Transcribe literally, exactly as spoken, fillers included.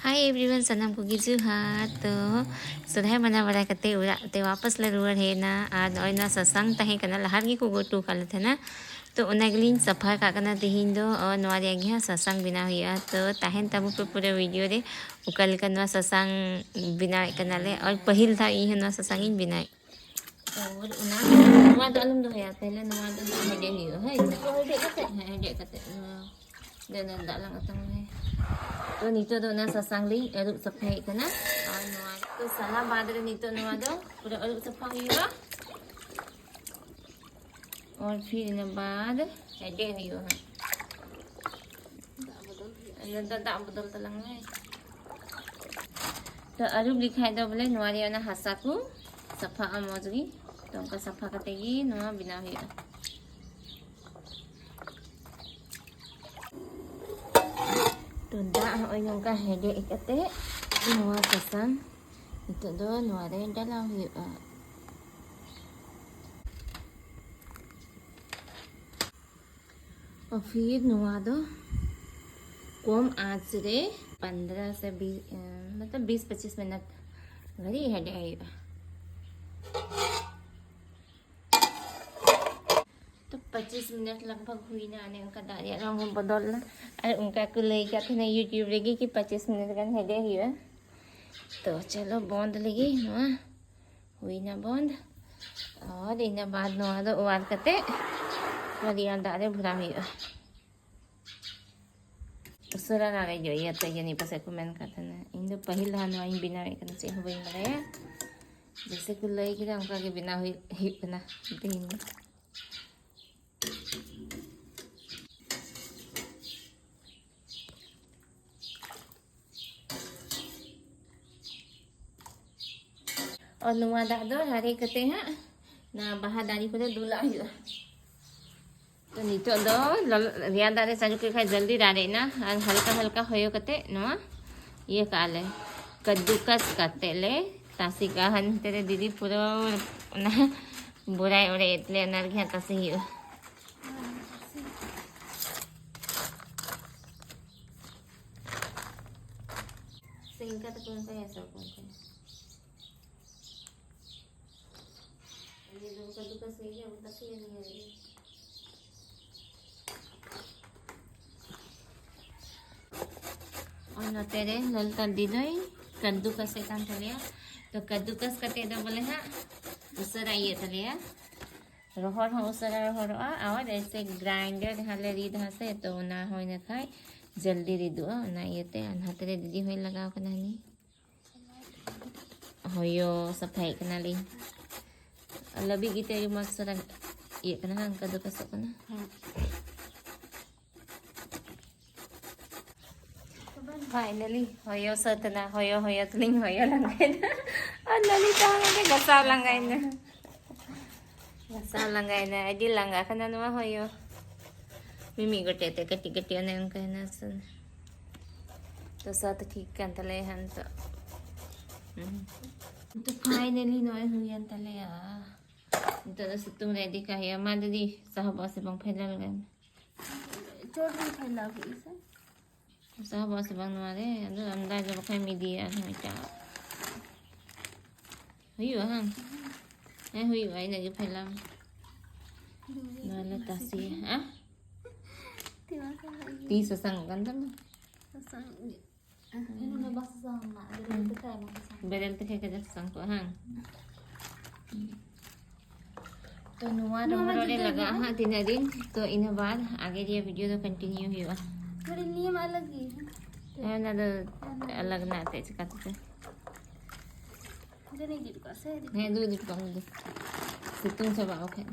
Hi everyone, ᱥᱟᱱᱟᱢ ᱠᱚᱜᱮ ᱡᱚᱦᱟᱨ᱾ ᱛᱚ ᱥᱚᱨᱦᱟᱭ ᱢᱟᱱᱟᱣ ᱵᱟᱲᱟ ᱠᱟᱛᱮ ᱚᱲᱟᱜ ᱛᱮ ᱣᱟᱯᱟᱥ ᱞᱮ ᱨᱩᱣᱟᱹᱲ ᱦᱮᱡ ᱮᱱᱟ᱾ ᱟᱨ ᱱᱚᱜᱼᱚᱭ ᱱᱚᱣᱟ ᱥᱟᱥᱟᱝ ᱛᱟᱦᱮᱸ ᱠᱟᱱᱟ, ᱞᱟᱦᱟ ᱨᱮᱜᱮ ᱠᱚ ᱟᱹᱜᱩ ᱦᱚᱴᱚ ᱟᱠᱟᱫ ᱞᱮ ᱛᱟᱦᱮᱱᱟ᱾ ᱛᱚ ᱚᱱᱟ ᱜᱮᱞᱤᱧ ᱥᱟᱯᱷᱟ ᱠᱟᱜ ᱠᱟᱱᱟ ᱛᱮᱦᱮᱧ ᱫᱚ᱾ ᱟᱨ ᱱᱚᱣᱟ ᱨᱮᱭᱟᱜ ᱜᱮ ᱦᱟᱸᱜ ᱥᱟᱥᱟᱝ ᱵᱮᱱᱟᱣ ᱦᱩᱭᱩᱜᱼᱟ᱾ ᱛᱚ ᱛᱟᱦᱮᱱ ᱛᱟᱵᱚ ᱯᱮ ᱯᱩᱨᱟᱹ ᱵᱷᱤᱰᱤᱭᱳ ᱨᱮ, ᱚᱠᱟ ᱞᱮᱠᱟ ᱱᱚᱣᱟ ᱥᱟᱥᱟᱝ ᱵᱮᱱᱟᱣᱮᱫ ᱠᱟᱱᱟᱞᱮ᱾ ᱟᱨ ᱯᱟᱹᱦᱤᱞ ᱫᱷᱟᱣ ᱤᱧ ᱦᱚᱸ ᱱᱚᱣᱟ ᱥᱟᱥᱟᱝ ᱤᱧ ᱵᱮᱱᱟᱣᱮᱫ᱾ ᱟᱨ ᱚᱱᱟ, ᱱᱚᱣᱟ ᱫᱚ ᱟᱞᱚᱢ ᱫᱚᱦᱚᱭᱟ, ᱯᱮᱦᱞᱮ ᱱᱚᱣᱟ ᱫᱚ ᱫᱟᱜ ᱦᱮᱰᱮᱡ ᱦᱩᱭᱩᱜᱼᱟ᱾ ᱦᱳᱭ, ᱦᱮᱰᱮᱡ ᱠᱟᱛᱮ, ᱦᱮᱸ, ᱦᱮᱰᱮᱡ ᱠᱟᱛᱮ ᱱᱚᱣᱟ ᱫᱚ ᱫᱟᱜ ᱞᱟᱝ ᱟᱛᱟᱝ ᱞᱮ᱾ ᱛᱚ ᱱᱤᱛᱚᱜ ᱫᱚ ᱚᱱᱟ ᱥᱟᱥᱟᱝ ᱞᱤᱧ ᱟᱹᱨᱩᱵ ᱥᱟᱯᱷᱟᱭᱮᱫ ᱠᱟᱱᱟ᱾ ᱟᱨ ᱱᱚᱣᱟ ᱠᱚ ᱥᱟᱞᱟ ᱵᱟᱫ ᱨᱮ ᱱᱤᱛᱚᱜ ᱱᱚᱣᱟ ᱫᱚ ᱯᱩᱨᱟᱹ ᱟᱹᱨᱩᱵ ᱥᱟᱯᱷᱟ ᱦᱩᱭᱩᱜᱼᱟ᱾ ᱟᱨ ᱯᱷᱤᱨ ᱤᱱᱟᱹ ᱵᱟᱫ ᱦᱮᱰᱮᱡ ᱦᱩᱭᱩᱜᱼᱟ ᱦᱟᱸᱜ᱾ ᱤᱱᱟᱹ ᱫᱚ ᱫᱟᱜ ᱵᱚᱫᱚᱞ ᱛᱟᱞᱟᱝ ᱢᱮ᱾ ᱛᱚ ᱟᱹᱨᱩᱵ ᱞᱮᱠᱷᱟᱡ ᱫᱚ ᱵᱚᱞᱮ ᱱᱚᱣᱟ ᱨᱮᱭᱟᱜ ᱚᱱᱟ ᱦᱟᱥᱟ ᱠᱚ ᱥᱟᱯᱷᱟᱜᱼᱟ ᱢᱚᱡᱽ ᱜᱮ᱾ ᱛᱚ ᱚᱱᱠᱟ ᱥᱟᱯᱷᱟ ᱠᱟᱛᱮ ᱜᱮ ᱱᱚᱣᱟ ᱵᱮᱱᱟᱣ ᱦᱩᱭᱩᱜᱼᱟ᱾ ᱛᱚ ᱫᱟᱜ ᱦᱚᱸᱜᱼᱚᱭ ᱱᱚᱝᱠᱟ ᱦᱮᱰᱮᱡ ᱠᱟᱛᱮ ᱱᱚᱣᱟ ᱥᱟᱥᱟᱝ ᱱᱤᱛᱚᱜ ᱫᱚ ᱱᱚᱣᱟ ᱨᱮ ᱰᱟᱞᱟᱣ ᱦᱩᱭᱩᱜᱼᱟ᱾ ᱟᱨ ᱯᱷᱤᱨ ᱱᱚᱣᱟ ᱫᱚ ᱠᱚᱢ ᱟᱸᱪ ᱨᱮ ᱯᱚᱱᱫᱽᱨᱚ ᱥᱮ ᱵᱤᱥ, ᱢᱚᱛᱞᱚᱵ ᱵᱤᱥ ᱯᱚᱸᱪᱤᱥ ᱢᱤᱱᱤᱴ ᱜᱷᱟᱹᱲᱤᱡ ᱦᱮᱰᱮᱡ ᱦᱩᱭᱩᱜᱼᱟ᱾ ᱛᱚ ᱯᱚᱸᱪᱤᱥ ᱢᱤᱱᱤᱴ ᱞᱟᱜᱽ ᱵᱷᱟᱜᱽ ᱦᱩᱭᱱᱟ, ᱚᱱᱮ ᱚᱱᱠᱟ ᱫᱟᱜ ᱨᱮᱭᱟᱜ ᱨᱚᱝ ᱦᱚᱸ ᱵᱚᱫᱚᱞ ᱮᱱᱟ᱾ ᱟᱨ ᱚᱱᱠᱟ ᱠᱚ ᱞᱟᱹᱭ ᱠᱟᱜ ᱛᱟᱦᱮᱱᱟ YouTube ᱨᱮᱜᱮ ᱠᱤ ᱯᱚᱸᱪᱤᱥ ᱢᱤᱱᱤᱴ ᱜᱟᱱ ᱦᱮᱰᱮᱡ ᱦᱩᱭᱩᱜᱼᱟ᱾ ᱛᱚ ᱪᱚᱞᱚ ᱵᱚᱱᱫ ᱞᱮᱜᱮ, ᱱᱚᱣᱟ ᱦᱩᱭᱱᱟ ᱵᱚᱱᱫ᱾ ᱟᱨ ᱤᱱᱟᱹ ᱵᱟᱫ ᱱᱚᱣᱟ ᱫᱚ ᱚᱣᱟᱨ ᱠᱟᱛᱮ ᱨᱮᱭᱟᱲ ᱫᱟᱜ ᱨᱮ ᱵᱷᱚᱨᱟᱣ ᱦᱩᱭᱩᱜᱼᱟ᱾ ᱩᱥᱟᱹᱨᱟ ᱨᱟᱲᱮᱡᱚᱜ ᱤᱭᱟᱹᱛᱮ ᱡᱟᱹᱱᱤᱡ ᱯᱟᱥᱮᱡ ᱠᱚ ᱢᱮᱱ ᱠᱟᱜ ᱛᱟᱦᱮᱱᱟ᱾ ᱤᱧ ᱫᱚ ᱯᱟᱹᱦᱤᱞ ᱫᱷᱟᱣ ᱱᱚᱣᱟᱧ ᱵᱮᱱᱟᱣᱮᱫ ᱠᱟᱱᱟ, ᱪᱮᱫ ᱦᱚᱸ ᱵᱟᱹᱧ ᱵᱟᱲᱟᱭᱟ᱾ ᱡᱮᱭᱥᱮ ᱠᱚ ᱞᱟᱹᱭ ᱠᱮᱫᱟ, ᱚᱱᱠᱟ ᱜᱮ ᱵᱮᱱᱟᱣ ᱦᱩᱭᱩᱜ, ᱦᱩᱭᱩᱜ ᱠᱟᱱᱟ ᱛᱮᱦᱮᱧ ᱫᱚ᱾ ᱟᱨ ᱱᱚᱣᱟ ᱫᱟᱜ ᱫᱚ ᱨᱟᱲᱮᱡ ᱠᱟᱛᱮ ᱦᱟᱸᱜ ᱱᱚᱣᱟ ᱵᱟᱦᱟ ᱫᱟᱨᱮ ᱠᱚᱨᱮ ᱫᱩᱞᱟᱜ ᱦᱩᱭᱩᱜᱼᱟ᱾ ᱛᱚ ᱱᱤᱛᱚᱜ ᱫᱚ ᱞᱚᱞᱚ, ᱨᱮᱭᱟᱲ ᱫᱟᱜ ᱨᱮ ᱪᱟᱰᱚ ᱠᱮᱫ ᱠᱷᱟᱡ ᱡᱚᱞᱫᱤ ᱨᱟᱲᱮᱡ ᱮᱱᱟ᱾ ᱟᱨ ᱦᱟᱞᱠᱟ ᱦᱟᱞᱠᱟ ᱦᱚᱭᱚ ᱠᱟᱛᱮ ᱱᱚᱣᱟ ᱤᱭᱟᱹ ᱠᱟᱜᱼᱟ ᱞᱮ, ᱠᱟᱫᱫᱩᱠᱟᱥ ᱠᱟᱛᱮ ᱞᱮ ᱛᱟᱥᱮ ᱠᱟᱜᱼᱟ᱾ ᱦᱟᱱᱛᱮ ᱨᱮ ᱫᱤᱫᱤ ᱯᱩᱨᱟᱹ ᱚᱱᱟ ᱵᱚᱨᱟᱭ ᱚᱲᱮᱡ ᱮᱫ ᱞᱮ, ᱚᱱᱟ ᱨᱮᱜᱮ ᱦᱟᱸᱜ ᱛᱟᱥᱮ ᱦᱩᱭᱩᱜᱼᱟ᱾ ᱤᱱᱠᱟ ᱛᱮᱠᱚ ᱚᱱᱠᱟᱭᱟ ᱥᱮ ᱵᱟᱠᱚ ᱚᱱᱠᱟᱭᱟ? ᱱᱤᱭᱟᱹ ᱫᱚ ᱠᱟᱹᱫᱩ ᱠᱟᱥᱮ ᱜᱮ, ᱚᱱᱠᱟ ᱥᱮ ᱱᱤᱭᱟᱹ ᱜᱮ᱾ ᱟᱨ ᱱᱚᱛᱮ ᱨᱮ ᱞᱟᱞ ᱠᱟᱞᱫᱤ ᱫᱚᱭ ᱠᱟᱹᱫᱩ ᱠᱟᱥᱮ ᱠᱟᱱ ᱛᱟᱞᱮᱭᱟ᱾ ᱛᱚ ᱠᱟᱹᱫᱩ ᱠᱟᱥ ᱠᱟᱛᱮ ᱫᱚ ᱵᱚᱞᱮ ᱦᱟᱸᱜ ᱩᱥᱟᱹᱨᱟ ᱤᱭᱟᱹ ᱛᱟᱞᱮᱭᱟ, ᱨᱚᱦᱚᱲ ᱦᱚᱸ ᱩᱥᱟᱹᱨᱟ ᱨᱚᱦᱚᱲᱚᱜᱼᱟ᱾ ᱟᱨ ᱮᱥᱮ ᱜᱨᱟᱭᱱᱰᱟᱨ ᱡᱟᱦᱟᱸ ᱞᱮ ᱨᱤᱫᱟ ᱥᱮ, ᱛᱚ ᱚᱱᱟ ᱦᱚᱸ ᱤᱱᱟᱹ ᱠᱷᱟᱡ ᱡᱚᱞᱫᱤ ᱨᱤᱫᱚᱜᱼᱟ᱾ ᱚᱱᱟ ᱤᱭᱟᱹᱛᱮ ᱟᱨ ᱱᱚᱛᱮ ᱨᱮ ᱫᱤᱫᱤ ᱦᱚᱸᱭ ᱞᱟᱜᱟᱣ ᱠᱟᱱᱟ ᱦᱟᱹᱱᱤ᱾ ᱦᱚᱭᱚ ᱥᱟᱯᱷᱟᱭᱮᱫ ᱠᱟᱱᱟᱞᱤᱧ᱾ ᱞᱟᱹᱵᱤᱫ ᱜᱮᱛᱮ ᱟᱹᱰᱤ ᱢᱚᱡᱽ ᱥᱟᱨᱟ ᱤᱭᱟᱹᱜ ᱠᱟᱱᱟ, ᱦᱟᱸᱜ ᱚᱱᱠᱟ ᱫᱚ ᱠᱟᱥᱚᱜ ᱠᱟᱱᱟ᱾ ᱦᱮᱸ᱾ ᱯᱷᱟᱭᱱᱟᱞᱤ ᱦᱚᱭᱚ ᱥᱟᱹᱛ ᱮᱱᱟ᱾ ᱦᱚᱭᱚ ᱦᱚᱭᱚ ᱛᱮᱞᱤᱧ ᱦᱚᱭᱚ ᱞᱟᱸᱜᱟᱭᱮᱱᱟ᱾ ᱟᱨ ᱞᱟᱹᱞᱤ ᱛᱟᱦᱮᱸ ᱠᱟᱛᱮ ᱜᱷᱟᱥᱟᱣ ᱞᱟᱸᱜᱟᱭᱮᱱᱟ᱾ ᱜᱷᱟᱥᱟᱣ ᱞᱟᱸᱜᱟᱭᱮᱱᱟ, ᱟᱹᱰᱤ ᱞᱟᱸᱜᱟ ᱠᱟᱱᱟ ᱱᱚᱣᱟ ᱦᱚᱭᱚ᱾ ᱢᱤᱢᱤᱫ ᱜᱚᱴᱮᱡ ᱛᱮ ᱠᱟᱹᱴᱤᱡ ᱠᱟᱹᱴᱤᱡ ᱚᱱᱮ ᱚᱱᱠᱟᱭᱮᱱᱟ ᱥᱮ᱾ ᱛᱚ ᱥᱟᱛ ᱴᱷᱤᱠ ᱠᱟᱱ ᱛᱟᱞᱮᱭᱟ ᱦᱟᱸᱜ ᱱᱤᱛᱚᱜ᱾ ᱦᱩᱸ᱾ ᱛᱚ ᱯᱷᱟᱭᱱᱟᱞᱤ ᱱᱚᱜᱼᱚᱭ ᱦᱩᱭᱮᱱ ᱛᱟᱞᱮᱭᱟ᱾ ᱱᱤᱛᱚᱜ ᱫᱚ ᱥᱤᱛᱩᱝ ᱨᱮ ᱤᱫᱤ ᱠᱟᱜ ᱦᱩᱭᱩᱜᱼᱟ᱾ ᱢᱟ ᱫᱤᱫᱤ, ᱥᱟᱦᱚᱵᱚᱜᱼᱟ ᱥᱮ ᱵᱟᱝ ᱯᱷᱟᱭᱱᱟᱞ ᱜᱮ? ᱪᱚᱴ ᱨᱮ ᱯᱷᱟᱭᱞᱟᱣ ᱠᱮᱫ ᱥᱮ? ᱥᱟᱦᱚᱵᱚᱜᱼᱟ ᱥᱮ ᱵᱟᱝ ᱱᱚᱣᱟ ᱨᱮ? ᱟᱫᱚ ᱟᱢᱫᱟ ᱫᱚ ᱵᱟᱠᱷᱟᱱ ᱢᱤᱫᱤᱭᱟ ᱟᱨᱦᱚᱸ ᱮᱴᱟᱜ᱾ ᱦᱩᱭᱩᱜᱼᱟ ᱦᱟᱝ? ᱦᱮᱸ ᱦᱩᱭᱩᱜᱼᱟ, ᱤᱱᱟᱹᱜ ᱜᱮ ᱯᱷᱮᱞᱟᱣ᱾ ᱱᱚᱣᱟ ᱞᱮ ᱛᱟᱥᱮᱭᱟ᱾ ᱦᱮᱸ? ᱛᱤ ᱵᱟᱝ ᱠᱷᱟᱱ ᱫᱚ ᱤᱭᱟᱹ᱾ ᱛᱤ ᱥᱟᱥᱟᱝᱚᱜ ᱠᱟᱱ ᱛᱟᱢᱟ? ᱥᱟᱥᱟᱝ ᱜᱮ᱾ ᱦᱮᱸ, ᱱᱚᱰᱮ ᱵᱟᱝ ᱥᱟᱥᱟᱝ ᱚᱜᱼᱟ, ᱵᱮᱨᱮᱞ ᱛᱮᱠᱷᱟᱱ ᱟᱭᱢᱟ ᱥᱟᱥᱟᱝ᱾ ᱵᱮᱨᱮᱞ ᱛᱮᱠᱷᱟᱱ ᱠᱟᱡᱟᱠ ᱥᱟᱥᱟᱝ ᱠᱚᱜᱼᱟ, ᱦᱟᱝ? ᱛᱚ ᱱᱚᱣᱟ ᱱᱚᱣᱟ ᱨᱚᱦᱚᱲ ᱨᱮ ᱡᱩᱫᱟᱹ ᱞᱟᱜᱟᱜᱼᱟ ᱜᱮᱭᱟ᱾ ᱦᱟᱸᱜ ᱛᱤᱱᱟᱹᱜ ᱫᱤᱱ, ᱛᱚ ᱤᱱᱟᱹ ᱵᱟᱫ ᱟᱜᱮ ᱨᱮᱭᱟᱜ video ᱫᱚ continue ᱦᱩᱭᱩᱜᱼᱟ᱾ ᱠᱷᱟᱹᱞᱤ ᱱᱤᱭᱟᱹ ᱢᱟ ᱟᱞᱟᱜᱽ ᱜᱮ᱾ ᱦᱮᱸ, ᱚᱱᱟ ᱫᱚ ᱟᱞᱟᱜᱽ ᱱᱟ ᱮᱱᱛᱮᱫ ᱪᱤᱠᱟᱹ ᱛᱮ? ᱡᱟᱹᱱᱤᱡ ᱤᱫᱤ ᱦᱚᱴᱚ ᱠᱟᱜᱼᱟ ᱥᱮ? ᱦᱮᱸ, ᱫᱩ ᱤᱫᱤ ᱦᱚᱴᱚ ᱠᱟᱜ ᱢᱮ, ᱫᱩ᱾ ᱥᱤᱛᱩᱝ ᱪᱟᱵᱟᱜᱼᱟ ᱵᱟᱠᱷᱟᱡ᱾